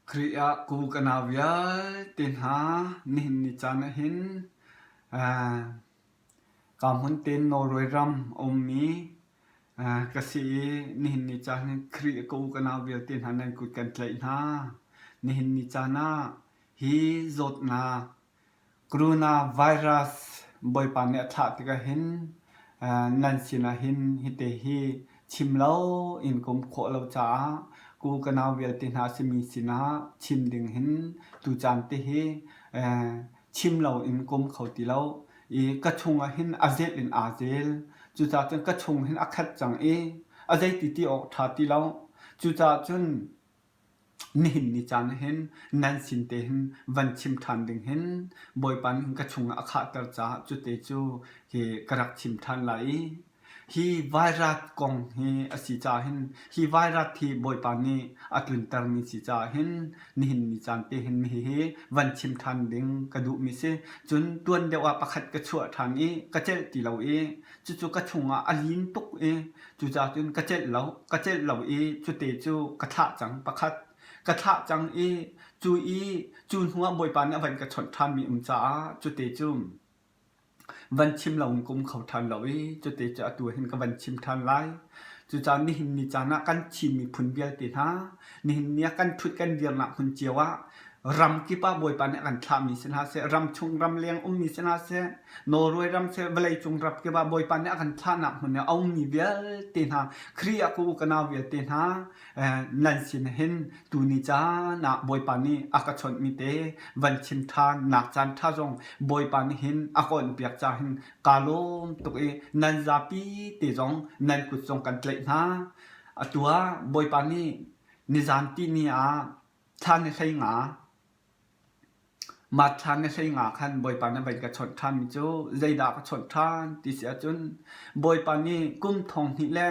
Khrih ah ku ka nau vialte hna nihin ni caan ahhin kaa hmun tein Norway ram a ummi ka si i nihin ni caan hin Khrih a ka u ka nau vialte hna nan kut kan tlaih hna. Nihin ni caan ah hi zawtnak Coronavirus Bawipa nih a thlah tikah hin nan sinah hin hite hi chim lo in ka um khawh lo caah ku ka nau vialte hna a simi sinah chim ding hin tucaan te hi chim lo in ka um kho ti lo i ka chungah hin a zelh in aa zel. Cucaah cun ka chung hin a khat cang i a zeiti ti awk ṭha ti lo. Cucaah cun Nihin ni caan ah hin nan sin te hin van chim ṭhan ding hin Bawipa nih ka chungah a khahter caah cute cu hi ka rak chim ṭhan lai i hi vairat kong hi a si caah hin hi vairat hi Bawipa nih a tluntermi si caah hin nihin ni caan te hin hihi van chim ṭhan ding ka duhmi si. Cun tuan deuh ah pakhat ka chuah ṭhan i ka celh ti lo i cucu ka chungah a lin tuk i Cucaah cun ka celh lo, ka celh lo i cute cu ka thlah cang pakhat. Ka thlah cang i cu i cu hnuah Bawipa nih a van ka chawnh ṭhanmi um caah cute cu van chim lo in ka um kho ṭhan lo i cute cu atu hin ka van chim ṭhan lai. Cucaah nihin ni caan ah kan Chin miphun vialte hna, nihin ni ah kan ṭhut kan dirnak hmun cio ah ram kip ah Bawipa nih a kan thlahmi si hna seh, ram chung ramleng ummi si hna seh, Norway ram seh, vawleicung ram kip ah Bawipa nih a kan thlahnak hmun i a ummi vialte hna, Khrih ah ka u ka nau vialte hna, nan sin hin tuni caan ah Bawipa nih a ka chawnhmi te van chim ṭhan nak caan ṭha zong Bawipa nih hin a ka onhpiak caah hin kaa lawm tuk i nan zapi te zong nan kut zong kan tlaih hna. Atu ah Bawipa nih nizan tihni ah Thla ni 15 Mah thla ni 15 khan Bawipa nih van ka chawnh ṭhanmi cu zeidah ka chawnh ṭhan ti si ahcun Bawipa nih kum thong hnih le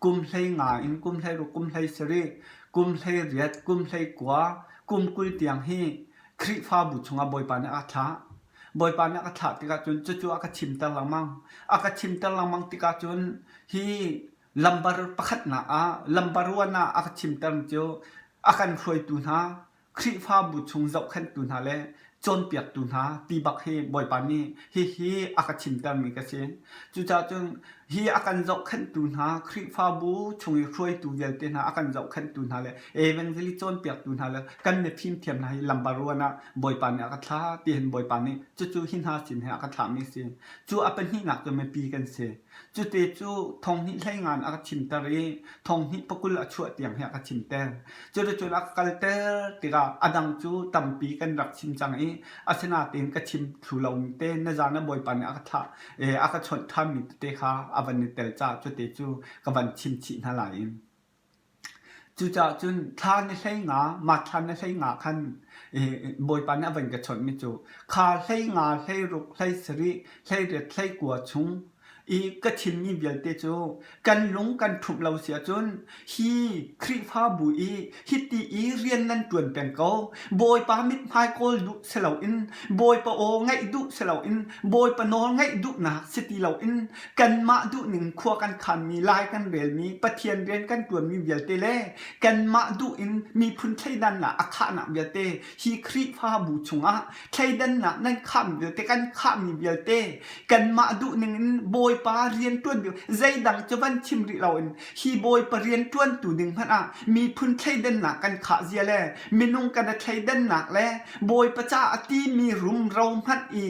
kum 15 in kum 16, kum 17, kum 18, kum 19, kum 20 tiang hi Khrihfabu chungah Bawipa nih a ka thlah. Bawipa nih a ka thlah tikah cun cucu a ka chimter lengmang. A ka chimter lengmang tikah cun hi Lambar pakhatnak ah lambar ruan ah a ka chimter cu a kan hruaitu hna, Khrihfabu chung zohkhenhtu hna le cawnpiaktu hna ti bak hi Bawipa nih hihi a ka chimtermi ka si. Cucaah cun hi a kan zohkhenhtu hna, Khrihfabu chung i hruaitu vialte hna a kan zohkhenhtu hna le evangelist cawnpiaktu hna le kan mifimthiam hna hi lambar ruan ah Bawipa nih a ka thlah ti hin Bawipa nih cucu hi hna sin he a ka thlahmi a si. Cu a pahnihnak cu mipi kan si. Cute cu thonghnih hleingan a ka chimter i thonghnih pakul a chuah tiang hi a ka chimter. Cuticun a ka kalter tikah a dang cu tampi kan rak chim cang i asinain ka chim thlu lomi te nizan ah Bawipa nih a ka thlah a ka chawnh ṭhanmi tete kha a van i tel caah cute cu ka van chim chih hna lai i. Cucaah cun thla ni 15, mah thla ni 15 khan Bawipa nih a van ka chawnhmi cu kha 15, 16, 17, 18, 19 chung i ka chimmi vialte cu kan lung kan ṭhumh lo si ahcun hi Khrihfabu i hiti i rian nan ṭuan peng ko. Bawipa mithmai kawl duh si loin Bawipa aw ngaih duh si loin Bawipa nawl ngaih duhnak si ti loin Kanmah duhning khua kan khanmi, lai kan relmi, Pathian rian kan ṭuanmi vialte le kanmah duh in miphun thleidannak a khahnak vialte hi Khrihfabu chungah thleidannak nan khahmi vialte kan khahmi vialte kanmah duhning in Bawipa rian ṭuan zeidang cu van chim rih loin hi Bawipa rian ṭuantu ding hmanh ah miphun thleidannak kan khah zia le minung kan i thleidannak le Bawipa caah a timi rumro hmanh i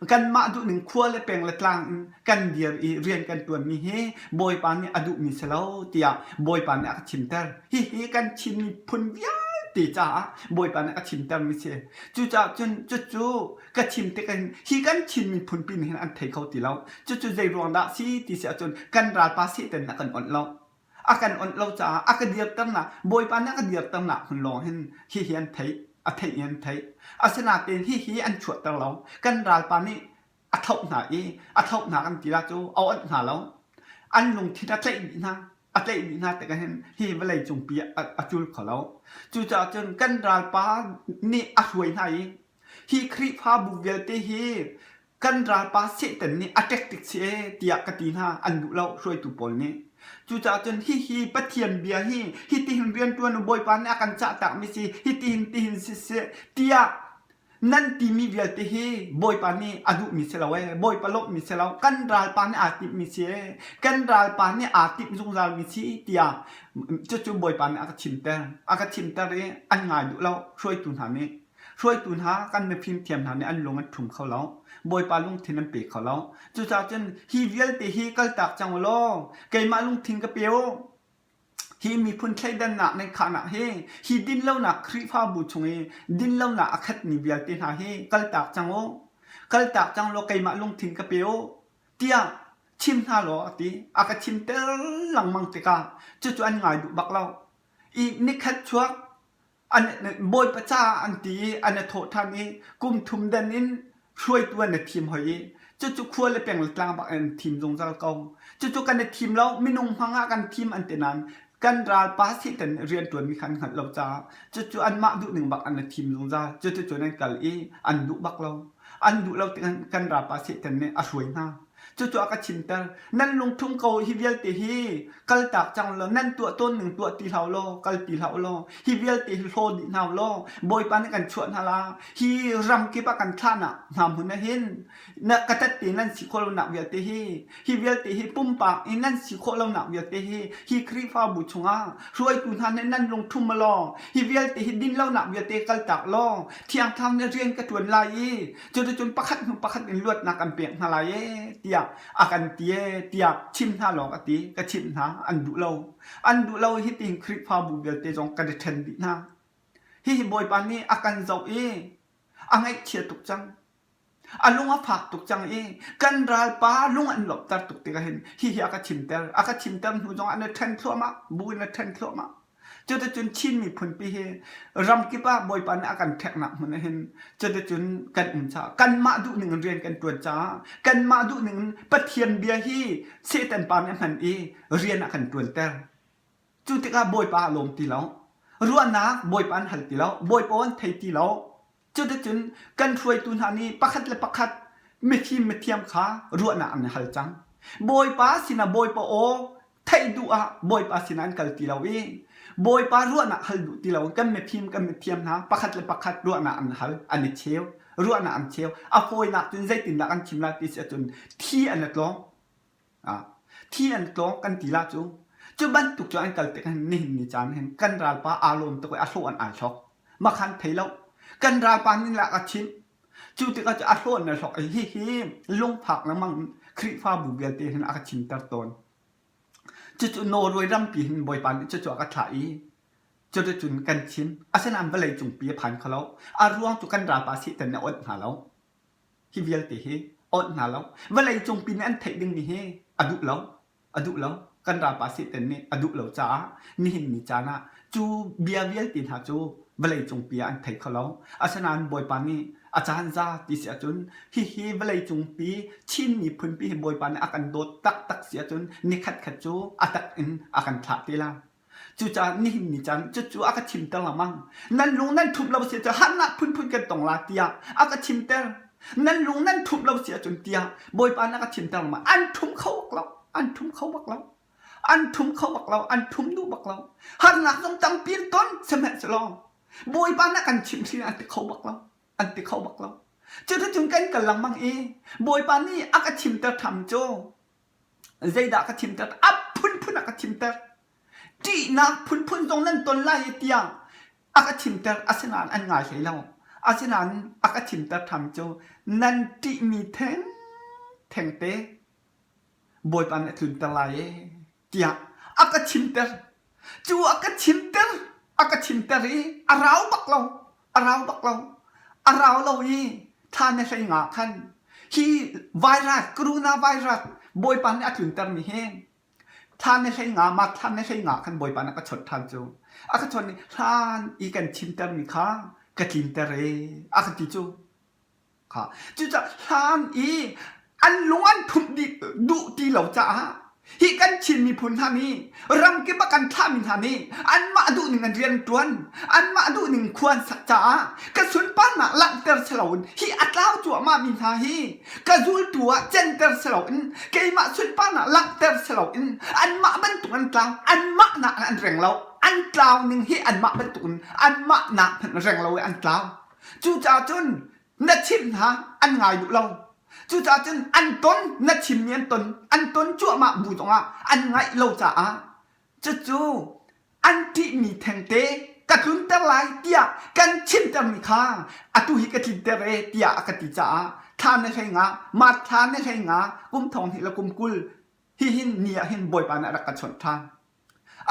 kanmah duhning khua le peng le tlang in kan dir i rian kan ṭuanmi hi Bawipa nih a duhmi si lo tiah Bawipa nih a ka chimter. Hihi kan Chin miphun vialte caah Bawipa nih a ka chimtermi si. Cucaah cun cucu ka chim tik in hi kan Chin miphun pi nih hin an thei kho ti lo. Cucu zei ruang dah si ti si ahcun kan ralpa Satan a kan onh lo. A kan onh lo caah a ka dirternak Bawipa nih a ka dirternak hmun lawng hin hihi an theih. A theih in an theih. Asinain hihi an chuahter lo. Kan ralpa nih a thlauh hna i a thlauh hna kan ti la cu a onh hna lo. An lungthin a tlaih dih hna. A tlaih dih hna tikah hin hi vawlei cungpi a cul kho lo. Cucaah cun kan ralpa nih a hruai hna i hi Khrihfabu vialte hi kan ralpa Satan nih a ṭekṭik si ee tiah ka ti hna. An duh lo hruaitu pawl nih. Cucaah cun hihi Pathian bia hi hitihin rianṭuan u Bawipa nih a kan cahtakmi si hitihin tihin siseh tiah nan timi vialte hi Bawipa nih a duhmi si lo ee Bawipa lawmhmi si lo kan ralpa nih aa timhmi si ee kan ralpa nih aa timh zungzalmi si tiah cucu Bawipa nih a ka chimter a ka chimter i an ngai duh lo hruaitu hna nih hruaitu hna kan mifim thiam hna nih an lung an ṭhum kho lo Bawipa lungthin an pe kho lo cucaah cun hi vialte hi kaltak cang u law keimah lungthin ka pe u Hi miphun thleidannak nan khahnak hi hi dinlonak Khrihfabu chung i dinlonak a khatmi vialte hna hi kaltak cang u. Kaltak cang law keimah lungthin ka pe u tiah chim hna law a ti. A ka chimter lengmang tikah cucu an ngai duh bak lo. I nikhat chuak an bawipa caah an ti i an i thawh ṭhan i kum thum dan in hruaitu an i thim hoi i cucu khua le peng le tlang bak in an thim zungzal ko. Cucu kan i thim lo, minung hmang ah kan thim an ti nain kan ralpa Satan nih rianṭuanmi kha an hngalh lo caah cucu anmah duhning bak an i thim zungzal. Cuticun an kal i an duh bak lo. An duh lo tikah kan ralpa Satan nih a hruai hna. Cucu a ka chimter. Nan lungthum ko hi vialte hi kaltak cang law nan tuah tawn ning tuah ti hlah law kal ti hlah law hi vialte hi hlaw dih hna law Bawipa nih kan chuah hna la hi ram kip ah kan thlah nak hna hmun ah hin na ka tat te nan si khawh lonak vialte hi hi vialte hi pumpak in nan si khawh lonak vialte hi hi Khrihfabu chungah hruaitu hna nih nan lungthum law hi vialte hi din lonak vialte kaltak law Thiang Thlarau nih rian ka ṭuan lai i cuticun pakhat hnu pakhat in luatnak an pek hna lai ee tiah a kan ti ee tiah chim hna lawng a ti ka chimh hna an duh lo an duh lo hitin Khrihfabu vialte zong kan i ṭhen dih hna hihi Bawipa nih a kan zoh i a ngaihchia tuk cang a lung a fak tuk cang i kan ralpa lung an lawmhter tuk tikah hin hihi a ka chimter a ka chimter hnu zongah an i ṭhen thluahmah bu in a ṭhen thluahmah Cuticun Chin miphunpi hi ramkip ah Bawipa nih a kan ṭheknak hmun ah hin cuticun kan um caah kanmah duhning in rian kan ṭuan caah kanmah duhning in Pathian bia hi Satan pa nih a hman i rian a kan ṭuanter. Cu tikah Bawipa a lawm ti lo. Ruahnak Bawipa an hal ti lo. Bawipa an thei ti lo. Cuticun kan hruaitu hna nih pakhat le pakhat mifim mithiam kha ruahnak an i hal cang. Bawipa sinah Bawipa aw theih duh ah Bawipa sinah an kal ti lo i Bawipa ruahnak hal duh ti lo kan mifim kan mithiam hna pakhat le pakhat ruahnak an hal an i cheu ruahnak an cheu a fawinak cun zeitindah kan chim lai ti si ahcun thi an i tlawng Thi an tlawng kan ti la cu. Cu bantuk cu an kal tik hin nihin ni caan hin kan ralpa aa lawm tuk i a hlawh an ai hlok. Makhan thei lo. Kan ralpa nih lak a chimh. Cu tikah cu a hlawh an ai hlok i hihi lungfak lengmang in Khrihfabu vialte hin a ka chimter tawn. Cucu Norway rampi hin Bawipa nih cucu a ka thlah i cuticun kan chim. Asinain vawlei cungpi a phan kho lo. A ruang cu kan ralpa Satan nih a onh hna lo. Hi vialte hi awnh hna lo. Vawlei cungpi nih an theih dingmi hi a duh lo. A duh lo. Kan ralpa Satan nih a duh lo caah nihin ni caan ah cu bia vialte hna cu vawlei cungpi ah an thei kho lo. Asinain Bawipa nih a caan za ti si ahcun hihi vawlei cungpi Chin miphunpi hi Bawipa nih a kan dawt taktak si ahcun nikhat khat cu a tak in a kan thlah te lai. Cucaah nihin ni caan cucu a ka chimter lengmang. Nan lung nan ṭhumh lo si ahcun harnak phunphun kan tong la tiah a ka chimter. Nan lung nan ṭhumh lo si ahcun tiah Bawipa nih a ka chimter lengmang. An ṭhum kho bak lo. An ṭhum kho bak lo. An ṭhum kho bak lo. An ṭhum duh bak lo. Harnak zong tampi an ton sihmanhsehlaw Bawipa nih a kan chimh hrin an ti kho bak lo. An ti kho bak lo. Cuticun kan kal lengmang i Bawipa nih a ka chimter ṭham cu Zeidah ka chimter? A phunphun a ka chimter. Ṭihnak phunphun zong nan ton lai i tiah a ka chimter. Asinain an ngai hlei lo. Asinain a ka chimter ṭham cu nan ṭihmi theng thengte Bawipa nih a tlunter lai ee tiah a ka chimter. Cu a ka chimter, a ka chimter i a rau bak lo, a rau bak lo. A rau lo i thla ni 15 khan hi virus, corona virus Bawipa nih a tluntermi hi thla ni 15, mah thla ni 15 khan Bawipa nih a ka chawnh ṭhan cu. A ka chawnh i hlan i kan chimtermi kha ka tlinter ee a ka ti cu. Kha. Cucaah hlan i an lung an thumh dih duh ti lo caah. Hi kan Chin miphun hna nih ramkip a kan thlahmi hna nih anmah duhning an rian ṭuan, anmah duhning khua an sak caah ka sunparnak langhter si loin hi a tlau cuahmahmi hna hi ka zultu ah center si loin keimah sunparnak langhter si loin anmah bantuk an tlau, anmah nak an reng lo, an tlau ning hi anmah bantuk in anmah nak hmanh reng lo i an tlau. Cucaah cun na chimh hna an ngai duh lo. Cucaah cun an ton na chimmi an ton an ton cuahmah bu zongah an ngaih lo caah cucu an ṭihmi thengte ka tlunter lai tiah kan chimtermi kha atu hi ka tlinter e tiah a ka ti caah thla na hlei nga mat thla na hlei nga kum thong hnih le kum 20 hihin ni ah hin Bawipa nih a rak ka chawnh ṭhan.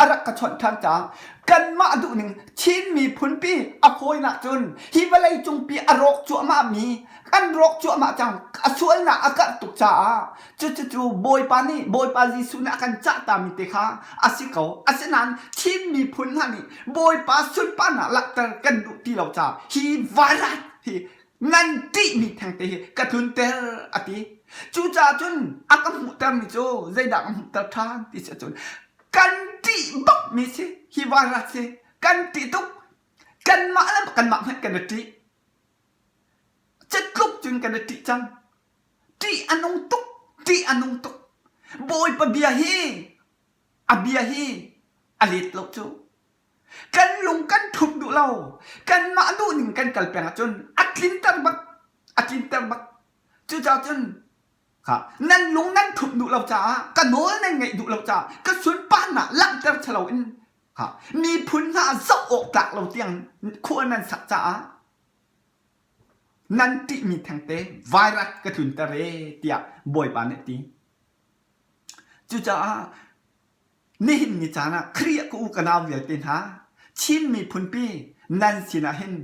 A rak ka chawnh ṭhan caah kanmah duhning Chin miphunpi a fawinak cun hi vawlei cungpi a rawk cuahmahmi kan rawk cuahmah cang a sualnak a karh tuk caah cucucu Bawipa nih Bawipa Jesuh nih a kan cahtami te kha a si ko. Asinain Chin miphun hna nih Bawipa sunparnak langhter kan duh ti lo caah hi virus hi nan ṭihmi thengte hi ka tlunter a ti. Cucaah cun a ka hmuhtermi cu zeidah ka hmuhter ṭhan ti si ahcun kan ṭih bakmi si hi virus hi kan ṭih tuk kanmah le kanmah hmanh kan i ṭih catluk cun kan i ṭih cang ṭih a nung tuk ṭih a nung tuk Bawipa bia hi a bia hi a let lo cu Kan lung kan ṭhumh duh lo. Kanmah duhning kan kal peng ahcun a tlinter bak. A tlinter bak. Cucaah cun kha nan lung nan ṭhumh duh lo caah ka nawl nan ngaih duh lo caah ka sunparnak langhter ṭhalo in kha miphun hna zoh awk tlak lo tiang khua nan sak caah nan ṭihmi thengte virus ka tlunter e tiah Bawipa nih a ti. Cucaah Nihin ni caan ah Khrih ka u ka nau vialte hna, Chin miphunpi nan sinah hin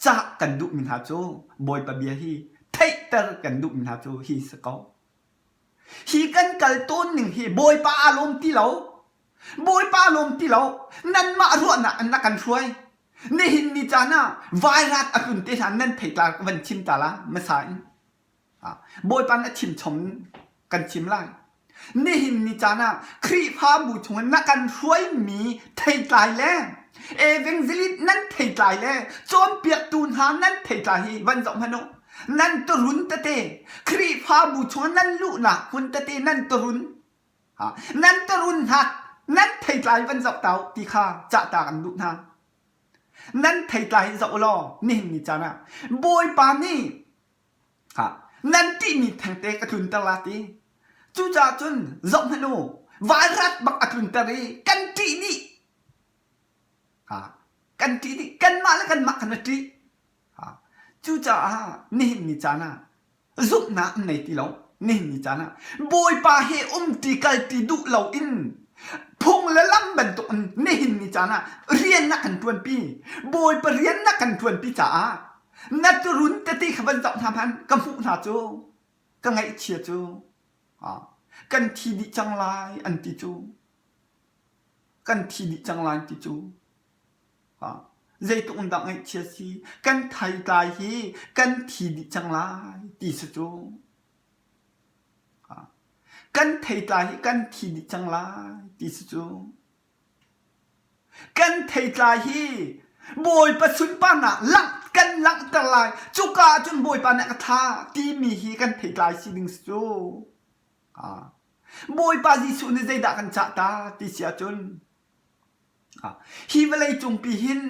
cah kan duhmi hna cu Bawipa bia hi theihter kan duhmi hna cu hi si ko. Hi kan kal tawn ning hi Bawipa aa lawm ti lo. Bawipa aa lawm ti lo. Nanmah ruahnak in na kan hruai. Nihin ni caan ah vairat a tlun te hlan nan theitlar ka van chim ta la hmasa in. Bawipa nih a chim chom kan chim lai. Nihin ni caan ah Khrihfabu chungin na kan hruaimi theitlai le evangelist nan theitlai le cawnpiaktu hna nan theitlai hi van zoh hmanh u. Nan turun tete Khrihfabu chungin nan luhnak hmun tete nan turun nan turun hna nan theitlai van zoh ta u ti kha cah ta kan duh hna. Nan theitlai hi zoh u law nihin ni caan ah Bawipa nih Nan ṭihmi thengte ka tlunter la ti. Cucaah cun zohhmanh u, vairat bak a tlunter i kan ṭih dih. Kan ṭih dih. Kanmah le kanmah kan i ṭih. Cucaah nihin ni caan ah zumhnak an nei ti lo. Nihin ni caan ah Bawipa he umṭi kalṭi duh loin phung le lam bantuk in nihin ni caan ah rian na kan ṭuanpi. Bawipa rian na kan ṭuanpi caah Na turun tete kha van zoh hna hmanh ka hmuh hna cu ka ngaihchia cu kan thi dih cang lai an ti cu kan thi dih cang lai an ti cu zeitluk in dah ngaihchia si kan thaitlai hi kan thi dih cang lai ti si cu kan theitlai hi kan thi dih cang lai ti si cu Kan theitlai hi Bawipa sunparnak langh kan langhter lai. Cuka ah cun Bawipa nih a ka thlah timi hi kan theitlai si ding si cu. Bawipa Jesuh nih zeidah kan cah ta ti si ahcun hi vawlei cungpi hin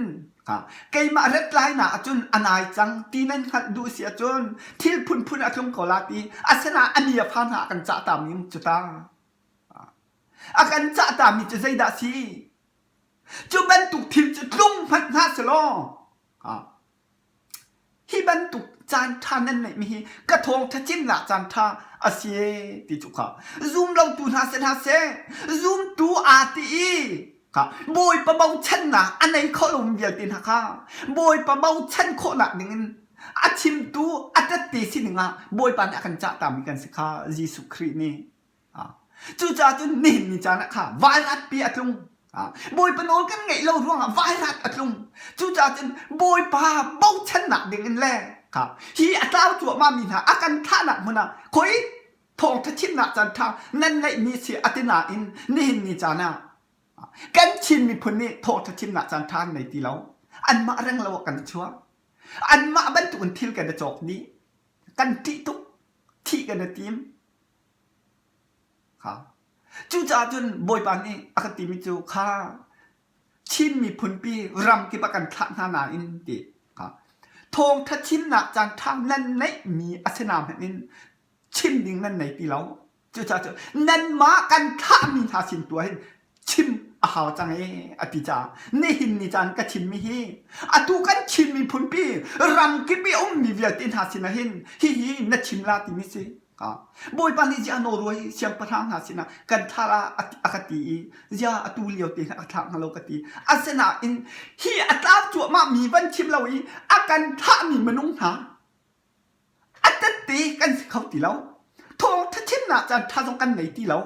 keimah rat lainak ahcun a nai cang ti nan hngalh duh si ahcun thil phunphun a tlung ko la ti asinain a mi a fa hna a kan cah ta mi cu ta. A kan cahtami cu zeidah a si? Cu bantuk thil cu tlung hmanh hna selaw hi bantuk caan ṭha nan neihmi hi ka thawngṭha chimnak caan ṭha a si ee ti cu kha zumlotu hna si hna seh zumtu aa ti i kha Bawipa bochannak a nei kho lomi vialte hna kha Bawipa bochan khawhnak dingin a chimtu a tette sining ah Bawipa nih a kan cahtami kan si kha Jesuh Khrih nih Cucaah cun nihin ni caan ah kha vairatpi a tlung. Bawipa nawl kan ngeih lo ruangah vairat a tlung. Cucaah cun Bawipa bochannak ding in le kha hi a tlau cuahmah mi hna a kan thlahnak hmun ah khoi Thawngṭha chimnak caanṭha nan ngeihmi si a ti nain nihin ni caan ah kan Chin miphun nih thawngṭha chimnak caanṭha an nei ti lo. Anmah reng lo ah kan i chuah. Anmah bantukin thil kan i cawk dih. Kan ṭih tuk. Thih kan i tim. Kha. Cucaah cun Bawipa nih a ka timi cu kha Chin miphunpi ramkip ah kan thlah hna nain ti kha thawngṭha chimnak caanṭha nan neihmi a si na hmanh in chim ding nan nei ti lo. Cucaah cun nanmah kan thlahmi hna sin tu ah hin chim a hau cang ee a ti caah nihin ni caan ka chimmi hi atu kan Chin miphunpi ramkip i a ummi vialte hna sinah hin hihi na chim la timi si. Bawipa nih ziah Norway siangpahrang hna sinah kan thlah la a ka ti i ziah atu lio te a thlah hnga lo ka ti. Asinain hi a tlau cuahmah mi van chim lo i a kan thlahmi minung hna a tette kan si kho ti lo. Thawngṭha chimnak caan ṭha zong kan nei ti lo.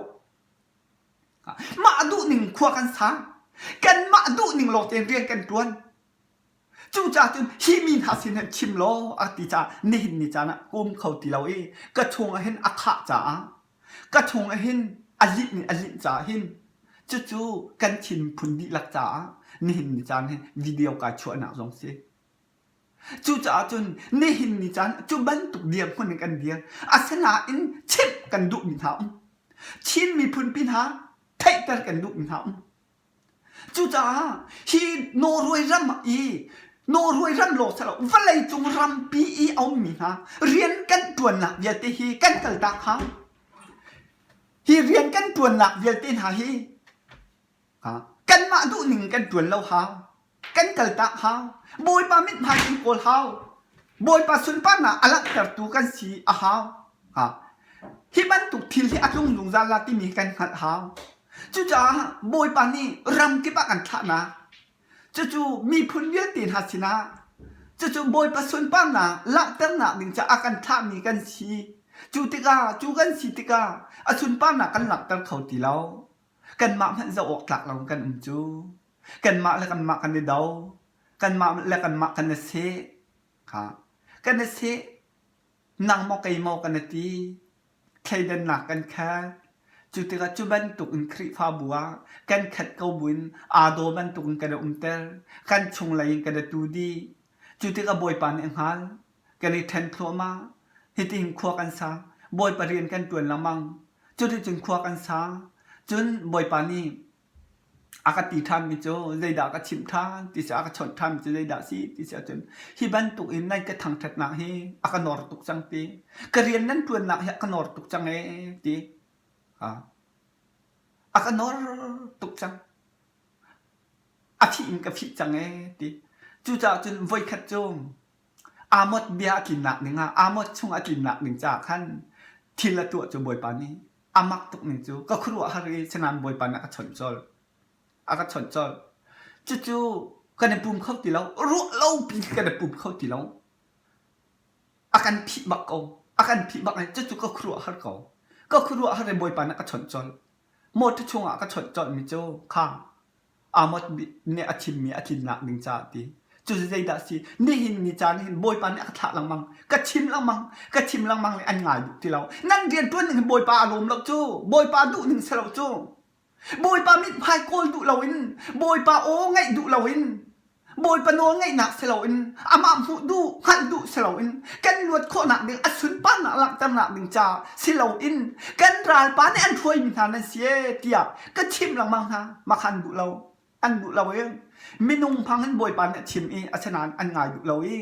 Mah duhning khua kan sa. Kanmah duhning lawng tein rian kan ṭuan. Cucaah cun hi mi hna sin hin chim law a ti caah nihin ni caan ah ka um kho ti lo i ka chung ah hin a khah caah ka chung ah hin a linh in a linh caah hin cucu kan Chin miphun dihlak caah nihin ni caan hin video kai chuahnak zong si. Cucaah cun nihin ni caan cu bantuk dirhmun in kan dir. Asinain chimh kan duhmi hna um. Chin miphun pi hna theihter kan duhmi hna um. Cucaah hi Norway ram i Norway ram lawng si lo vawleicung rampi i a ummi hna rian kan ṭuannak vialte hi kan kaltak hau. Hi rian kan ṭuannak vialte hna hi kanmah duhning kan ṭuan lo hau. Kan kaltak hau. Bawipa mithmai kan kawl hau. Bawipa sunparnak a langhtertu kan si a hau. Hi bantuk thil hi a tlung zungzal la timi kan hngalh hau. Cucaah Bawipa nih ram kip ah kan thlahnak, cucu miphun vialte hna sinah, cucu Bawipa sunparnak langhternak ding caah a kan thlahmi kan si. Cu tikah, cu kan si tikah a sunparnak kan langhter kho ti lo. Kanmah hmanh zoh awk tlak lo kan um cu. Kanmah le kanmah kan i do. Kanmah le kanmah kan i seh. Kha. Kan i seh. Nang maw kei maw kan i ti. Thleidannak kan khat. Cu tikah cu bantuk in Khrihfabu ah kan khat ko buin aa daw bantuk in kan i umter. Kan chunglei in kan i tu dih. Cu tikah Bawipa nih a hngal. Kan i ṭhen thluahmah. Hitihin khua kan sa. Bawipa rian kan ṭuan lengmang. Cuticun khua kan sa. Cun Bawipa nih A ka ti ṭhanmi cu zeidah ka chimh ṭhan ti si a ka chawnh ṭhanmi cu zeidah a si ti si ahcun hi bantuk in nan ka thangṭhatnak hi a ka nor tuk cang ti. Ka rian nan ṭuannak hi a ka nor tuk cang ee ti. A ka nor tuk cang. A fih in ka fih cang ee ti. Cucaah cun voikhat cu Amos bia a tlinnak ding ah Amos chung a tlinnak ding caah khan thil a tuah cu Bawipa nih A mak tuk ning cu ka khuaruahhar i sinain Bawipa nih a ka chawnh colh. A ka chawnh colh. Cucu kan i pum kho ti lo. Ruah lo pi kan i pum kho ti lo. A kan phih bak ko. A kan phih bak i cucu ka khuaruahhar ko. Ka khuaruahhar i Bawipa nih a ka chawnh colh. Motor chungah a ka chawnh colhmi cu kha Amos nih a chimmi a tlinnak ding caah ti. Cu zeidah si? Nihin ni caan hin Bawipa nih a ka thlah lengmang. Ka chim lengmang. Ka chim lengmang le an ngai duh ti lo. Nan rian ṭuan ning hi Bawipa a lawm lo cu. Bawipa duh ning si lo cu. Bawipa mithmai kawl duh loin, Bawipa aw ngaih duh loin, Bawipa nawl ngaihnak si loin, amah hmuh duh, hngalh duh si loin, kan luat khawhnak ding a sunparnak langhternak ding ca si loin kan ralpa nih an hruaimi hna nan si ee tiah ka chimh lengmang hna mah kha an duh lo an duh lo i minung hmang in Bawipa nih a chim i asinain an ngai duh lo i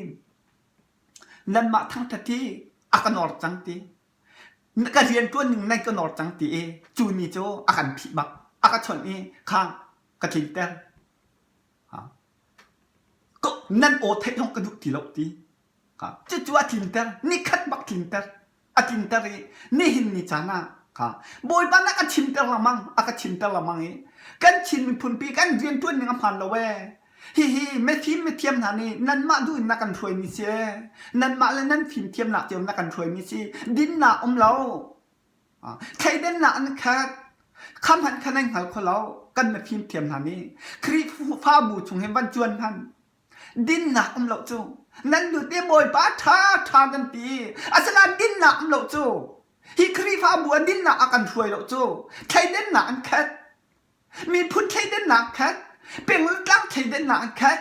nanmah thangṭhat hi a ka nor cang ti ka rian ṭuan ning nan ka nor cang ti i cu ni cu a kan phih bak a ka chawnh i kha ka tlinter nan aw theih zong ka duh ti lo ti cucu a tlinter nikhat bak tlinter a tlinter i nihin ni caan ah kha Bawipa nih a ka chimter lengmang a ka chimter lengmang i kan Chin miphunpi kan rianṭuan ning a hmaan lo ee hihi mifim mithiam hna nih nanmah duh in na kan hruaimi si ee nanmah le nan fimthiamnak cio na kan hruaimi si dinnak um lo thleidannak an khat kha hmanh kha nan hngal kho lo kan mifim thiam hna nih Khrihfabu chung hin van cuan hmanh Dinnak um lo cu nan lut i Bawipa ṭha ṭha nan ti. Asinain dinnak um lo cu. Hi Khrihfabu an dinnak a kan hruai lo cu. Thleidennak an khat. Miphun thleidennak an khat. Peng le tlang thleidennak an khat.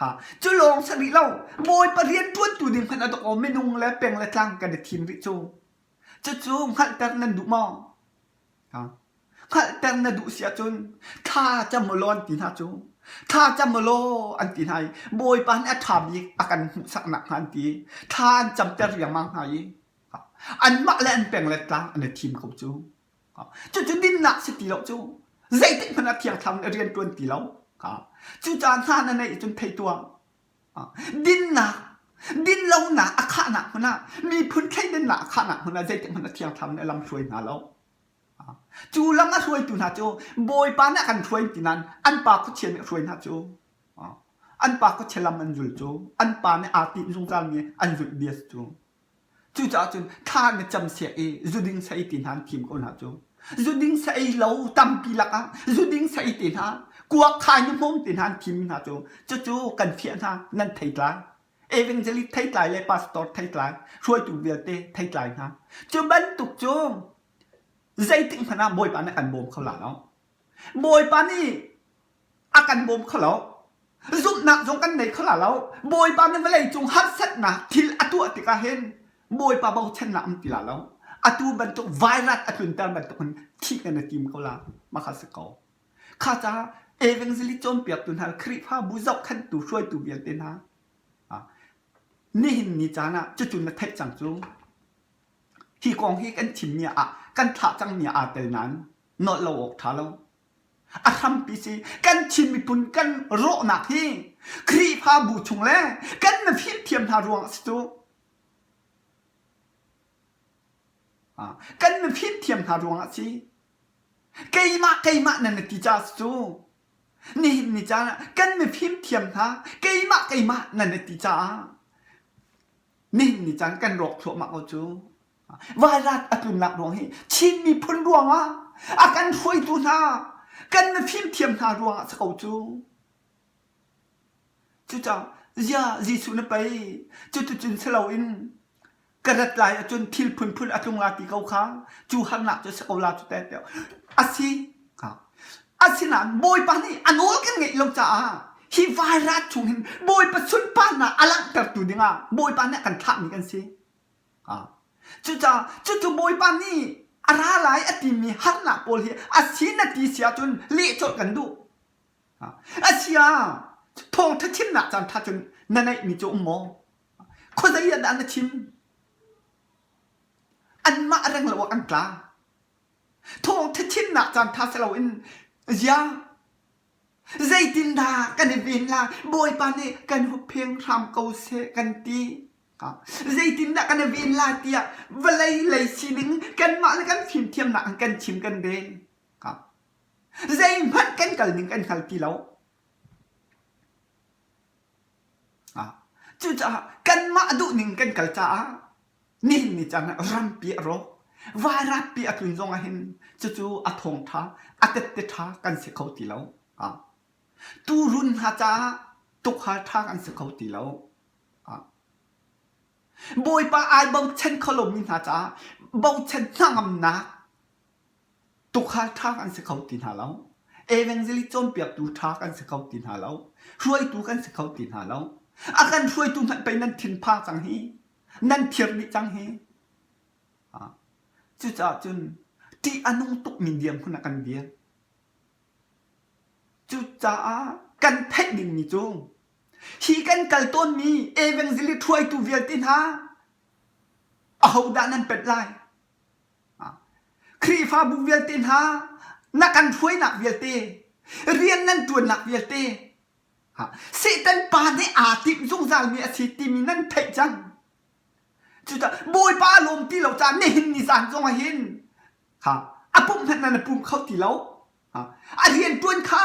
Ha, cu lawng si rih lo. Bawipa rian ṭuantu ding hmanh a dok aw minung le peng le tlang kan i thim rih cu. Cucu hngalhter nan duh maw? Ha. Hngalhter na duh si ahcun thla cam ulaw an ti hna cu. Thla cam ulaw an ti hna i Bawipa nih a ṭha bik a kan hmuhsaknak hnga an ti i thla an camter riangmang hna i anmah le an peng le tlang an i thim ko cu. Cucu dinnak si ti lo cu. Zeitik hmanh ah Thiang Thlarau nih rian ṭuan ti lo. Cucaah hna na neih cun thei tuah. Dinnak, dinlonak a khahnak hmun ah, miphun thleidannak a khahnak hmun ah zeitik hmanh ah Thiang Thlarau nih a lam hruai hna lo. Cu lam a hruaitu hna cu Bawipa nih a kan hruai ti nain an pa khuachia nih a hruai hna cu. An pa khuachia lam an zul cu. An pa nih aa tinh zungzalmi an zulh bia cu. Cucaah cun thla na cam siak i zuding sa ei ti hna an thim ko hna cu. Zuding sa ei lo tampi lakah zuding sa ei te hna, kuak khai na hmawm te hna an thimmi hna cu cucu kan fiah hna nan theitlai. Evangelist theitlai le pastor theitlai, hruaitu vialte theitlai hna. Cu bantuk cu zeitik hmanh ah Bawipa nih a kan bawm kho la lo. Bawipa nih a kan bawm kho lo. Zumhnak zong kan nei kho la lo. Bawipa nih vawlei cung harsatnak thil a tuah tikah hin Bawipa bochannak um ti la lo. Atu bantuk virus a tlunter bantuk in thih kan i tim ko la. Mah kha si ko. Kha caah evangelist cawnpiaktu hna Khrihfabu zohkhenhtu hruaitu vialte hna nihin ni caan ah cucu na theih cang cu. Hi kong hi kan chimmi ah kan thlah cangmi ah aa tel nain nolh lo awk ṭha lo. A hrampi si kan Chin miphun kan rawhnak hi Khrihfabu chung le kan mifimthiam hna ruang a si cu. Kan mifimthiam hna ruang a si. Keimah keimah nan ti caah si cu. Nihin ni caan ah kan mifimthiam hna keimah keimah nan ti caah nihin ni caan kan rawk thluahmah ko cu. Vairat a tlunnak ruang hi Chin miphun ruangah a kan hruaitu hna kan mifimthiam hna ruangah si ko cu. Cucaah zia Jesuh na pei cuticun si loin ka rat lai ahcun thil phunphun a tlung la ti ko kha cu harnak cu si ko la cu te a si asinain Bawipa nih a nawl kan ngeih lo caah hi vairat chung hin Bawipa sunparnak a langhtertu dingah Bawipa nih a kan thlahmi kan si. Cucaah cucu Bawipa nih a ra lai a timi harnak pawl hi a si na ti si ahcun leh colh kan duh. A si ah thawngṭha chimnak caan ṭha cun na neihmi cu um maw? Khuazei ah dah na chim? Anmah reng lo ah kan tla. Thawngṭha chimnak caan ṭha si loin ziah zeitindah kan i ven lai? Bawipa nih kan huppheng hram ko seh kan ti. Zeitindah kan i ven lai tiah vawlei lei sining kanmah le kan fimthiamnak in kan chim kan rel. Zeihmanh kan kal ning kan hngal ti lo. Cucaah kanmah duhning kan kal caah nihin ni caan ah rampi a rawk. Vairappi a tlun zong ah hin cucu a thawngṭha, a tette ṭha kan si kho ti lo. Tuurun hna caah tukhal ṭha kan si kho ti lo. Bawipa ai bochan kho lomi hna caah bochan hnangamnak Tuukhal ṭha kan si kho ti hna lo. Evangelist cawnpiaktu ṭha kan si kho ti hna lo. Hruaitu kan si kho ti hna lo. A kan hruaitu hmanh pei nan thinphang cang hi. Nan thir dih cang hi. Cucaah cun ṭih a nung tukmi dirhmun ah kan dir. Cucaah kan theih dingmi cu hi kan kal tawnmi evangelist hruaitu vialte hna ahodah nan pet lai? Khrihfabu vialte hna na kan hruainak vialte, rian nan ṭuannak vialte, Satan pa nih aa timh zungzalmi a si timi nan theih cang. Cucaah Bawipa a lawm ti lo caah nihin ni zan zong ah hin a pumh hmanh nan pum kho ti lo. A rian ṭuan kha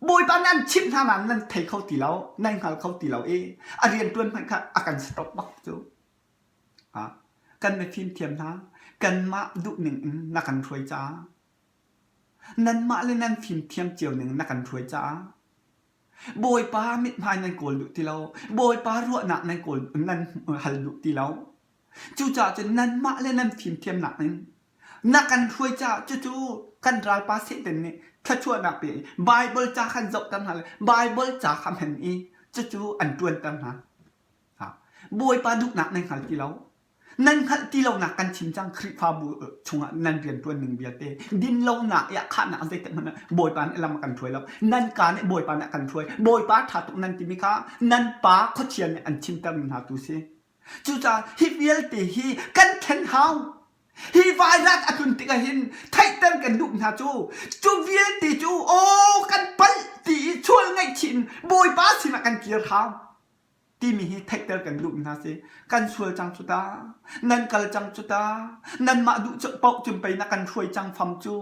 Bawipa nih an chimh hna nain nan thei kho ti lo, nan hngal kho ti lo i a rian ṭuan hmanh kha a kan stop bak cu. Kan mifimthiam hna, kanmah duhning in na kan hruai caah, nanmah le nan fimthiam cio ning na kan hruai caah, Bawipa mithmai nan kawl duh ti lo, Bawipa ruahnak nan kawl nan hal duh ti lo. Cucaah cun nanmah le nan fimthiamnak in na kan hruai caah cucu kan ralpa Satan nih thluachuahnak pe i Baibal ca khan zohter hna le Baibal ca kha hman i cucu an ṭuanter hna. Bawipa duhnak nan hngal ti lo. Nan hngalh ti lonak kan chim cang Khrihfabu chungah nan rianṭuan ning vialte dinlonak i a khahnak zeitik hmanh ah Bawipa nih lam a kan hruai lo. Nan ka nih Bawipa nih a kan hruai. Bawipa ṭha tuk nan timi kha nan pa khuachia nih an chimtermi hna tu si. Cucaah hi vialte hi kan thlen hau. Hi vairat a tlun tikah hin theihter kan duh hna cu cu vialte cu aw kan palh ti i sual ngaihchih in Bawipa sinah kan kir hau. Timi hi theihter kan duhmi hna si. Kan sual cang cu ta. Nan kal cang cu ta. Nanmah duh paoh cun pei na kan hruai cang fam cu.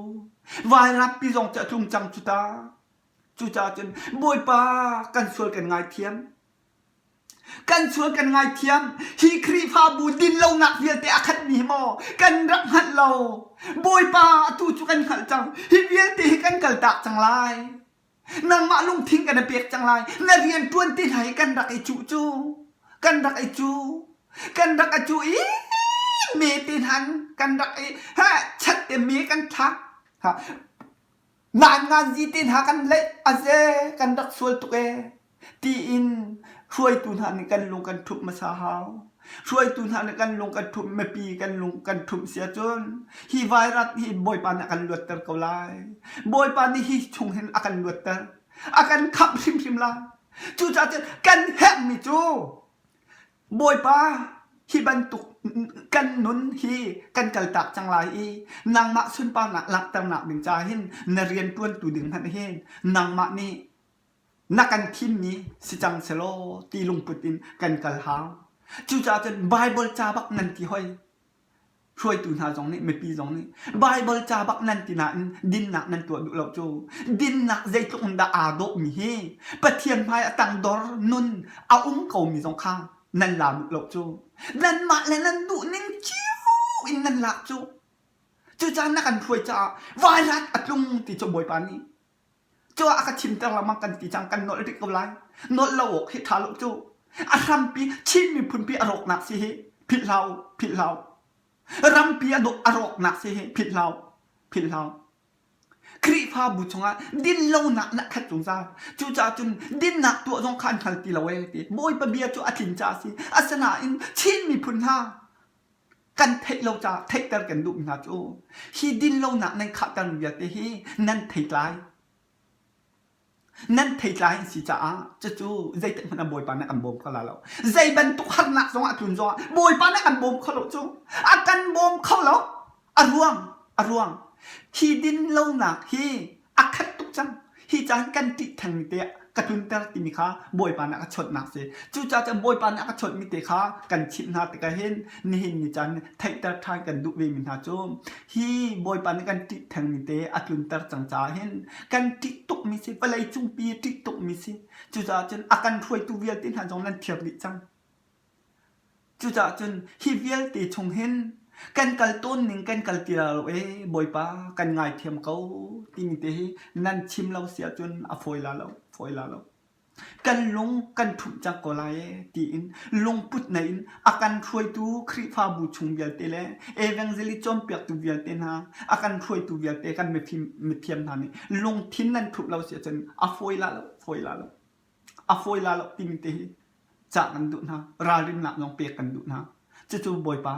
Vairappi zong cu a tlung cang cu ta. Cucaah cun Bawipa kan sual kan ngaithiam. Kan sual kan ngaithiam. Hi Khrihfabu dinlonak vialte a khatmi hi maw kan rak hngalh lo. Bawipa atu cu kan hngalh cang. Hi vialte hi kan kaltak cang lai. Nangmah lungthin kan i pek cang lai. Na rian ṭuan ti hna hi kan rak i cuh cu. Kan rak i cu. Kan rak i cuh i me te hnan kan rak i ha chat te me kan thlak. Ha ngan ngan zi te hna kan leih aze kan rak sual tuk e tiin hruaitu hna nih kan lung kan ṭhumh hmasa hau. Hruaitu hna nih kan lung kan ṭhumh, mipi kan lung kan ṭhumh si ahcun hi virus hi Bawipa nih a kan luatter ko lai. Bawipa nih hi chung hin a kan luatter. A kan khamh hrimhrim lai. Cucaah cun kan herhmi cu Bawipa hi bantuk kan nun hi kan kaltak cang lai i nangmah sunparnak langhternak ding caah hin na rian ṭuantu ding hmanh hin nangmah nih na kan thimmi si cang selaw ti lungput in kan kal hau. Cucaah cun Baibal ca bak nan ti hoi. Hruaitu hna zong nih mipi zong nih Baibal ca bak nan ti nain dinnak nan tuah duh lo cu. Dinnak zeitluk in dah aa dawhmi hi Pathian hmai a tangdor nun a um komi zong kha nan la duh lo cu. Nanmah le nan duh ning cio in nan lak cu. Cucaah na kan hruai caah vairat a tlung ti cu Bawipa nih Cu ah a ka chimter lengmang kan ti cang kan nolh rih ko lai. Nolh lo awk hi ṭha lo cu. A hrampi Chin miphunpi a rawknak si hi philh hlah u, philh hlah u. Rampi a a rawknak si hi philh hlah u, philh hlah u. Khrihfabu chungah dinlonak na khat zungzal. Cucaah cun dinnak tuah zong kha an hngal ti lo ee ti. Bawipa bia cu a tlin caah a si. Asinain Chin miphun hna kan theih lo caah theihter kan duhmi hna cu hi dinlonak nan khahtermi vialte hi nan theitlai nan theitlai an si caah cucu zeitik hmanh ah Bawipa nih a kan bawm kho la lo zei bantuk harnak zong ah tlun zongah Bawipa nih a kan bawm kho lo cu a kan bawm kho lo a ruang a ruang hi dinlonak hi a khat tuk cang. Hi caan kan ṭih thengmi te ka tlunter timi kha Bawipa nih a ka chawnhnak si. Cucaah cun Bawipa nih a ka chawnhmi te kha kan chimh hna tikah hin nihin ni caan theihter ṭhan kan duh vemi hna cu hi Bawipa nih kan ṭih thengmi te a tlunter cang caah hin kan ṭih tukmi si, vawlei cungpi ṭih tukmi si. Cucaah cun a kan hruaitu vialte hna zong nan thiar dih cang. Cucaah cun hi vialte chung hin kan kal tawn ning kan kal ti lo ee Bawipa kan ngaithiam ko timi te hi nan chim lo si ahcun a fawi la lo, fawi la lo. Kan lung kan ṭhumh cang ko lai ee tiin lungput nei in a kan hruaitu Khrihfabu chung vialte le evangelist cawnpiaktu vialte hna a kan hruaitu vialte kan mifim mithiam hna nih lungthin nan ṭhumh lo si ahcun a fawi la lo, fawi la lo. A fawi la lo timi te hi cah kan duh hna, ralrinnak zong pek kan duh hna. Cucu Bawipa,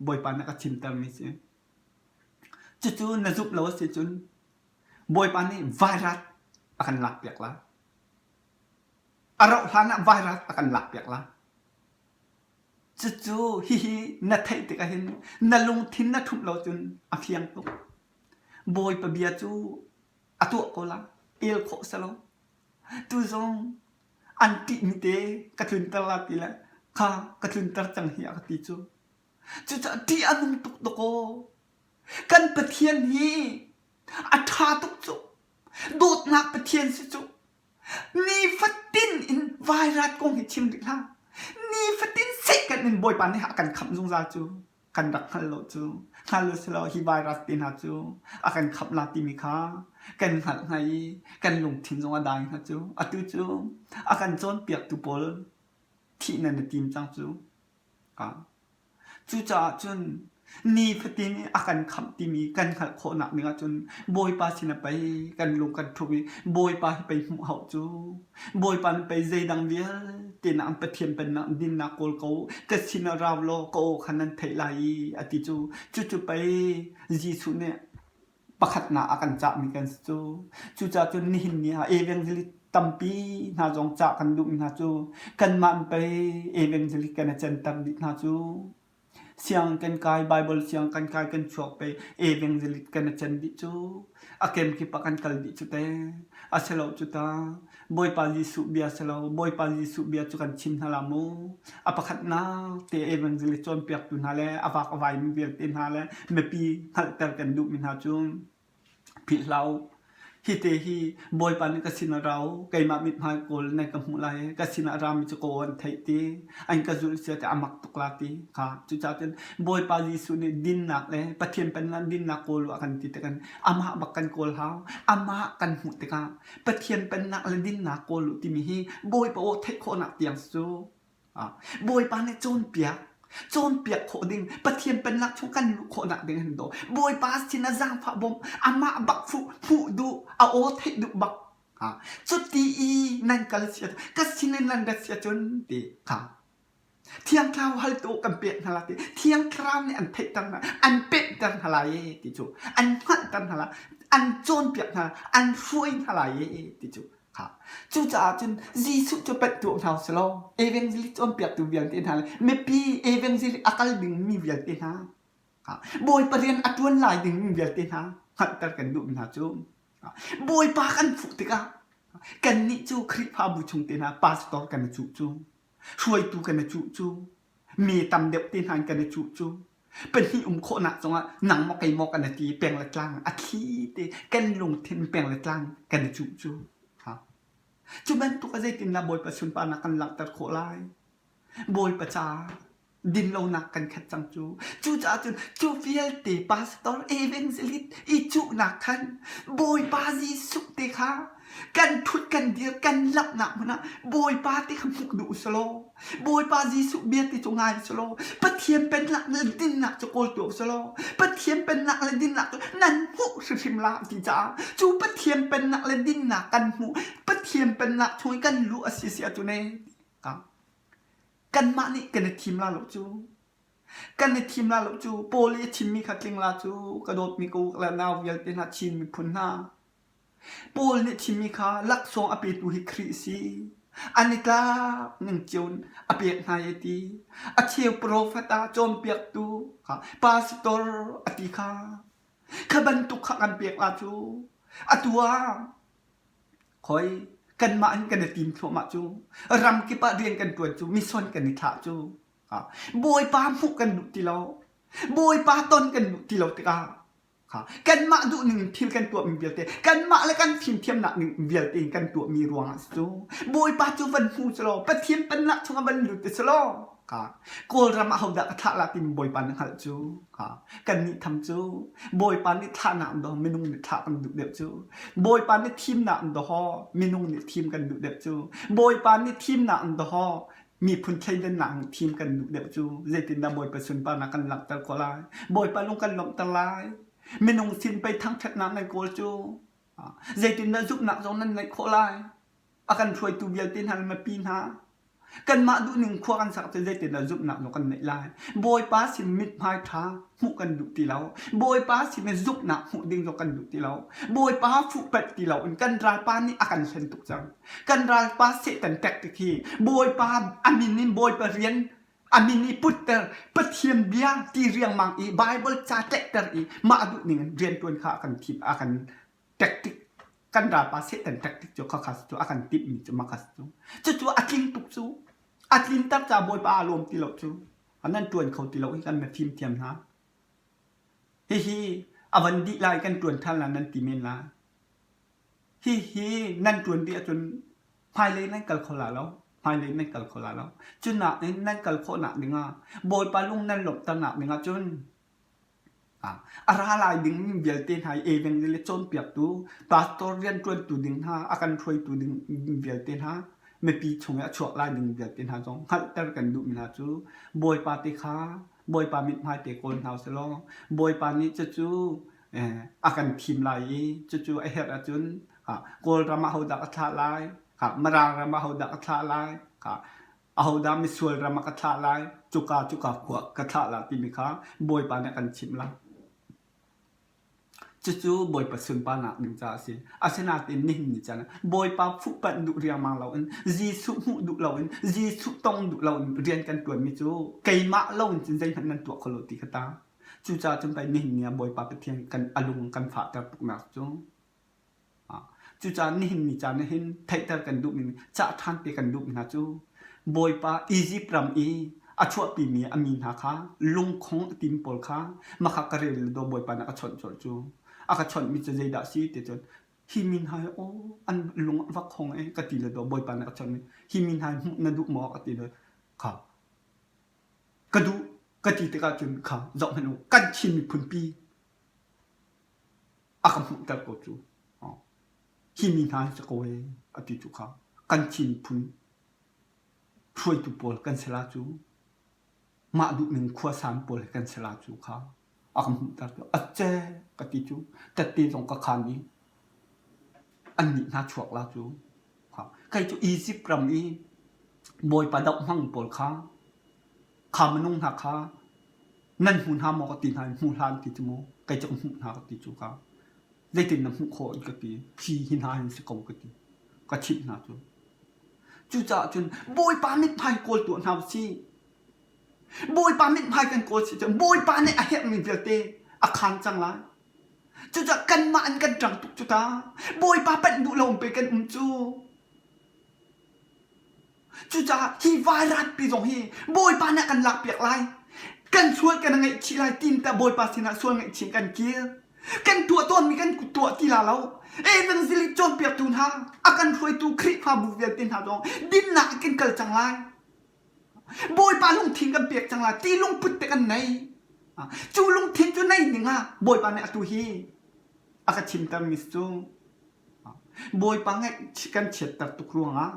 Bawipa nih a ka chimtermi si. Cucu na zumh lo a si cun Bawipa nih vairat a kan lakpiak lai. A rauh hlan ah vairat a kan lakpiak lai. Cucu hihi na theih tikah hin na lungthin na ṭhumh lo cun a fiang tuk. Bawipa bia cu a tuah ko lai, el khawh si lo. Tu zong an ṭihmi te ka tlunter la ti le kha ka tlunter cang hi a ka ti cu. Cucaah ṭih a nung tuk dakaw. Kan Pathian hi a ṭha tuk cu. Dawtnak Pathian si cu. Nifatin in vairat kong hi chim rih hlah. Nifatin sehkan in Bawipa nih a kan khamh zungzal cu. Kan rak hngal lo cu. Hngal u sih law hi virus te hna cu a kan khamh la timi kha kan hngalh hnga i kan lungthin zong a dai hnga cu. Atu cu a kan cawnpiaktu pawl thih nan i tim cang cu. Cucaah cun nifatin i a kan khamh timi kan hngalh khawhnak ding ahcun Bawipa sinah pei kan lung kan ṭhumh i Bawipa hi pei hmuh hau cu. Bawipa nih pei zeidang vialte nak in Pathian pennak dinnak kawl ko ka sinah rau law ka aw kha nan theih lai i a ti cu. Cucu pei Jesuh nih pakhatnak a kan cahmi kan si cu. Cucaah cun nihin ni ah evangelist tampi hna zong cah kan duhmi hna cu kanmah in pei evangelist kan i canter dih hna cu. Siang kan kai, Bible siang kan kai kan chuak pei evangelist kan i can dih cu. A kemkip ah kan kal dih cu te. A si lo cu ta. Bawipa Jesuh bia si lo. Bawipa Jesuh bia cu kan chim hna la mu. A pakhatnak te evangelist cawnpiaktu hna le a vak a vaimi vialte hna le mipi hngalhter kan duhmi hna cu philh hlah u. Hi te hi Bawipa nih ka sinah ra u, keimah mithmai kawl nan ka hmuh lai, ka sinah rami cu ka aw an theih ti, an ka zulh sia ti a mak tuk la ti kha. Cucaah cun Bawipa Jesuh nih dinnak le Pathian pennak dinnak kawl u a kan ti tikah amah bak kan kawl hau. Amah kan hmuh tikah Pathian pennak le dinnak kawl u timi hi Bawipa aw theih khawhnak tiang si cu. Bawipa nih cawnpiak, cawnpiak khawh ding, Pathian pennak chung kan luh khawhnak ding an daw. Bawipa sin ah zaangfah bawmh, amah bak fuh, hmuh duh, a aw theih duh bak. Cuti i nan kal si ka sin in nan rat si ahcun ti kha Thiang Thlarau haltu kan pek hna lai ti Thiang Thlarau nih an theihter hna, an pehter hna lai e ti cu, an hngalhter hna lai, an cawnpiak hna, an hruai hna lai e ti cu. Kha. Cucaah cun Jesuh cu panh tuah hna usih law evangelist cawnpiaktu vialte hna le mipi evangelist a kal dingmi vialte hna Bawipa rian a ṭuan lai dingmi vialte hna hngalhter kan duhmi hna cu Bawipa kan fuh tikah kannih cu Khrihfabu chung te hna pastor kan i cuh cu hruaitu kan i cuh cu mi tam deuh te hna in kan i cuh cu pahnih um khawhnak zongah nang maw kei maw kan i ti peng le tlang a thli te kan lungthin peng le tlang kan i cuh cu ha cu bantuk a zeitindah Bawipa sunparnak kan langhter khawh lai Bawipa ca dinlonak kan khat cang cu. Cucaah cun cu vialte pastor evangelist i cuhnak khan Bawipa Jesuh te kha kan thut kan dir kan lamhnak hmun ah Bawipa te kha hmuh duh usulaw Bawipa Jesuh bia te cu ngai usulaw Pathian pennak le dinnak cu kawl tuah usulaw Pathian pennak le dinnak cu nan hmuh hrimhrim la ti caah cu Pathian pennak le dinnak kan hmuh Pathian pennak chung i kan luh a si si ahcun ee Kanmah nih kan i thim la lo cu. Kan i thim la lo cu. Paul i a chimmi kha tling la cu. Ka dawtmi ka u le nau vialte hna Chin miphun hna. Paul nih chimmi kha laksawng a petu hi Khrih a si. An i tlak ning cio in a pek hna i a ti. A cheu profet ah cawnpiaktu kha pastor a ti kha. Kha bantuk kha kan pek la cu. Atu ah Khoi, kanmah in kan i tim thluahmah cu. Ramkip ah rian kan ṭuan cu, mission kan i thlah cu. Bawipa hmuh kan duh ti lo. Bawipa ton kan duh ti lo tikah kanmah duhning in thil kan tuahmi vialte, kanmah le kan fimthiamnak ning vialte in kan tuahmi ruangah si cu. Bawipa cu van hmu si law, Pathian pennak chungah van lut si law, Kawlram ah hodah ka thlah la timi Bawipa nih hngalh cu. Kannih tham cu Bawipa nih thlahnak in dawh minung nih thlah kan duh deuh cu. Bawipa nih thimnak in dawh minung nih thim kan duh deuh cu. Bawipa nih thimnak in dawh miphun thleidannak in thim kan duh deuh cu. Zeitindah Bawipa sunparnak kan langhter khawh lai? Bawipa lung kan lawmhter lai. Minung sin pei thangṭhatnak nan kawl cu. Zeitindah zumhnak zong nan ngeih khawh lai? A kan hruaitu vialte hna le mipi hna kanmah duhning khua kan sak cu zeitindah zumhnak zong kan neih lai. Bawipa sin mithmai ṭha hmuh kan duh ti lo. Bawipa sin i zumhnak hmuh ding zong kan duh ti lo. Bawipa fuhpanh ti loin kan ralpa nih a kan hlen tuk cang. Kan ralpa Satan tactic hi Bawipa a min in Bawipa rian a min i putter Pathian bia ti riangmang i Bible ca tlaihter i mah duhning in rianṭuan kha a kan thim a kan tactic kan ralpa Satan tactic cu khakha cu a kan timhmi cu makas cu cucu a tling tuk cu a tlinter ca Bawipa aa lawm ti lo cu nan ṭuan kho ti lo hi kan mifim thiam hna hihi a van dih lai kan ṭuan ṭhan lai nan ti men lai hihi nan ṭuan dih ahcun hmailei nan kal kho la lo hmailei nan kal kho la lo cu nakin nan kal khawhnak dingah Bawipa lung nan lawmhternak dingah cun A ra lai dingmi vialte hna i evangelist cawnpiaktu, pastor rianṭuantu ding hna, a kan hruaitu ding vialte hna, mipi chung i a chuak lai ding vialte hna zong hngalhter kan duhmi hna cu Bawipa te kha Bawipa mithmai te kawl hna usih law Bawipa nih cucu a kan thim lai i cucu a herh ahcun Kawlram ah hodah ka thlah lai, Mirang ram ah hodah ka thlah lai, ahodah misual ram ah ka thlah lai, cuka cuka khua ka thlah lai timi kha Bawipa nih a kan chimh lai. Cucu Bawipa sunparnak ding caah a si. Asinain nihin ni caan ah Bawipa fuhpanh duh riangmang loin, Jesuh hmuh duh loin, Jesuh tong duh loin rian kan ṭuanmi cu keimah loin cun zeihmanh nan tuah kho lo ti kha ta. Cucaah cun pei nihin ni ah Bawipa Pathian kan a lung kan fahter tuknak cu. Cucaah nihin ni caan ah hin theihter kan duhmi cah ṭhan te kan duhmi hna cu Bawipa Izipt ram i a chuahpimi a mi hna kha lungkhong a tim pawl kha makha ka rel law Bawipa nih a ka chawnh colh cu. A ka chawnhmi cu zeidah a si ti cun hi mi hna hi aw an lung a va khong e ka ti le daw Bawipa nih a ka chawnhmi hi mi hna hi hmuh na duh maw ka ti le kha ka duh ka ti tikah cun kha zoh hmanh u kan Chin miphunpi a ka hmuhter ko cu. Hi mi hna hi si ko ee a ti cu kha kan Chin phun hruaitu pawl kan si la cu mah duhning khuasan pawl hi kan si la cu kha a ka hmuhter cu a ce ka ti cu tette zong ka khan i annih hna chuak la cu kei cu Egypt ram i Bawipa doh hmang pawl kha kha minung hna kha nan hmu hna maw ka ti hna i hmu hlah an ti cu mu kei cu ka hmuh hna ka ti cu ka zeitin na hmuh khawh ka ti hi hi hna hin si ko ka ti ka chimh hna cu cucaah cun Bawipa mithmai kawl tuah hna usih Bawipa mithmai kan kawl si cun Bawipa nih a herhmi vialte a khaan cang lai cucaah kanmah in kan ṭang tuk cu ta Bawipa panh duh lo pe kan um cu Cucaah hi vairatpi zong hi Bawipa nih a kan lakpiak lai. Kan sual kan ngaihchih lai tin ta Bawipa sinah sual ngaihchih kan kir. Kan tuah tawnmi kan tuah ti la lo. Evangelist cawnpiaktu hna, a kan hruaitu Khrihfabu vialte hna zong dinnak in kan kal cang lai. Bawipa lungthin kan pek cang lai. Ti lungput te kan nei. Cu lungthin cu nei ding ah Bawipa nih atu hi a ka chimtermi cu Bawipa ngaih kan chiatter tuk ruangah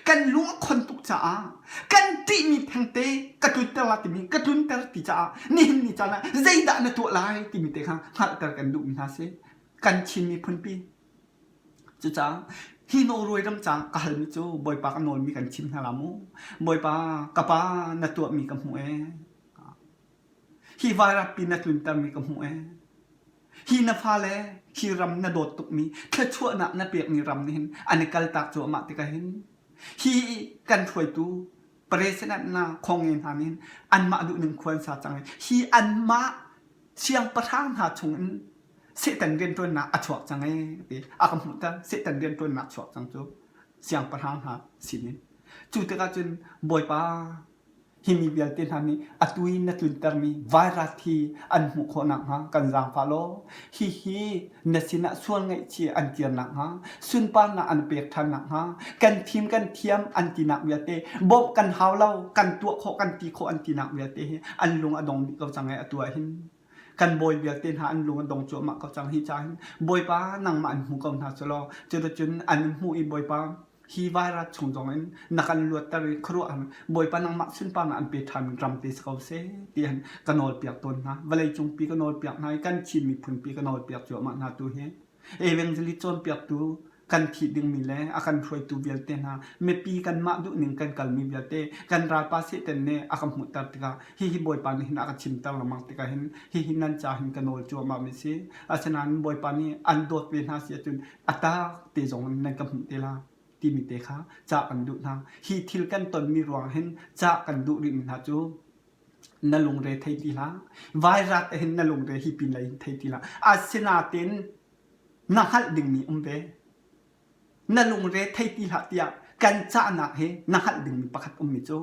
kan lung a khon tuk caah kan ṭihmi thengte ka tlunter la timi ka tlunter ti caah nihin ni caan ah zeidah na tuah lai timi te kha hngalhter kan duhmi hna si kan Chin miphun pi cucaah hi Norway ram ca ka halmi cu Bawipa ka nawlmi kan chim hna la mu Bawipa ka pa na tuahmi ka hmuh ee hi vairappi na tluntermi ka hmuh ee Hi na fale hi ram na dawt tukmi thluachuahnak na pekmi ram nih hin an i kaltak cuahmah tikah hin hi kan hruaitu president na khonge hna nih hin anmah duhning khua an sa cang i hi anmah siangpahrang hna chungin Satan rianṭuannak a chuak cang ee ti a ka hmuhter Satan rianṭuannak chuak cang cu siangpahrang hna sinin cu tikah cun Bawipa Hi mi vialte hna nih atu i na tluntermi vairat hi an hmuh khawh nakhnga kan zaangfah law hihi na sinah sual ngaihchih an kir nakhnga sunparnak an pek ṭhan nakhnga kan thim kan thiam an tinak vialte bawmh kan hau lo kan tuah khawh kan ti khawh an tinak vialte hi an lung a dong dih ko cang ai atu ah hin kan bawi vialte hna an lung a dong cuahmah ko cang hi ca hin Bawipa nangmah an hmu ko hna cu law cuticun an hmuh i Bawipa Hi vairat chung zongin na kan luatter i khuaruah Bawipa nangmah sunparnak an pe ṭhan ram te si ko seh ti hin ka nawlpiak tawn hna. Vawleicung pi ka nawlpiak hna i kan Chin miphun pi ka nawlpiak cuahmah hna tu hi. Evangelist cawnpiaktu kan thih dingmi le a kan hruaitu vialte hna mipi kanmah duhning kan kalmi vialte kan ralpa Satan nih a ka hmuhter tikah hihi Bawipa nih hin a ka chimter lengmang tikah hin hihi nan ca hin ka nawl cuahmah mi si. Asinain Bawipa nih an dawt ve hna si ahcun a tak te zong in nan ka hmuh te la timi te kha cah kan duh hna. Hi thil kan tonmi ruang hin cah kan duh rihmi hna cu na lungre thei ti hlah. Vairat hin na lungre hi pin lei hin thei ti hlah. Asinain na hngalh dingmi um ve. Na lungre thei ti hlah tiah kan cahnak hi na hngalh dingmi pakhat ummi cu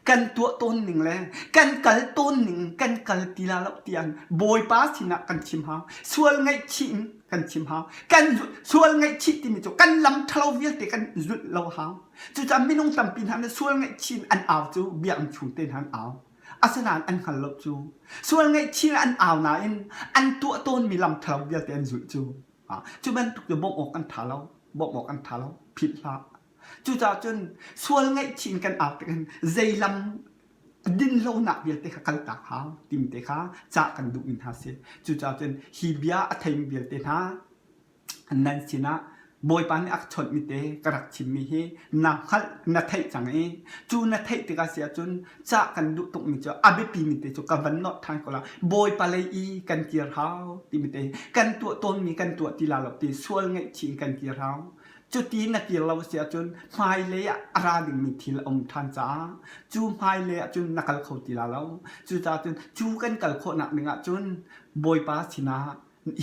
kan tuah tawn ning le kan kal tawn ning kan kal ti la lo tiah Bawipa sinah kan chim hau. Sual ngaihchih in kan chim hau. Kan sual ngaihchih timi cu kan lam ṭhalo vialte kan zulh lo hau. Cucaah minung tampi hna nih sual ngaihchih in an au cu biakinn chung te hna an au. Asinain an hngal lo cu. Sual ngaihchih in an au nain an tuah tawnmi lam ṭhalo vialte an zulh cu. Cu bantuk cu bawmh awk an ṭha lo. Bawmh awk an ṭha lo. Philh hlah. Cucaah cun sual ngaihchih in kan au tik hin zei lam. Dinlonak vialte kha kaltak hau timi te kha cah kan duhmi hna si. Cucaah cun hi bia a theimi vialte hna nan sinah Bawipa nih a ka chawnhmi te ka rak chimmi hi na hngalh na theih cang i cu na theih tikah si ahcun cah kan duh tukmi cu a biapimi te cu ka van nolh ṭhan ko lai. Bawipa lei i kan kir hau timi te kan tuah tawnmi kan tuah ti la lo ti sual ngaihchih in kan kir hau. Cuti na kir lo si ahcun hmailei ah a ra dingmi thil a um ṭhan caah cu hmailei ah cun na kal kho ti la lo. Cucaah cun cu kan kal khawhnak ding ahcun Bawipa sinah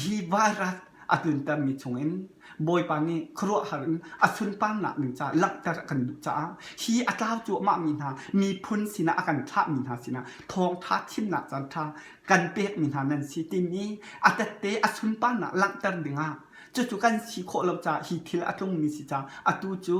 hi virus a tluntermi chungin Bawipa nih khuaruahhar in a sunparnak ding caah langhter a kan duh caah hi a tlau cuahmahmi hna miphun sinah a kan thlahmi hna sinah thawngṭha chimnak caanṭha kan pekmi hna nan si timi a tette a sunparnak langhter dingah Cucu kan si khawh lo caah hi thil a tlungmi si caah atu cu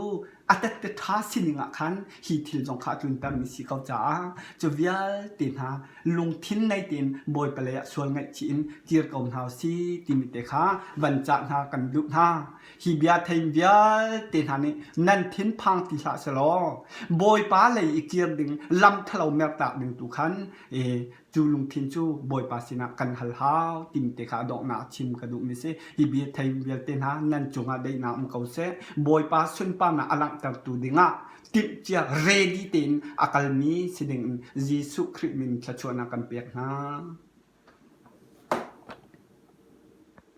a tette ṭha sining ah khan hi thil zong kha a tluntermi si ko caah cu vialte hna lungthin nei tein Bawipa lei ah sual ngaihchih in kir ko hna u si timi te kha van cah hna kan duh hna. Hi bia thein vialte hna nih nan thinphang ti hlah selaw Bawipa lei i kir ding lam ṭhalo mertak ding tu khan Cu lungthin cu Bawipa sinah kan hal hau timi te kha a donghnak chim ka duhmi si. Hi bia thei vialte hna nan cungah daihnak um ko seh. Bawipa sunparnak a langhtertu dingah timhcia ready tein a kalmi si dingin Jesuh Khrih min thluachuahnak kan pek hna.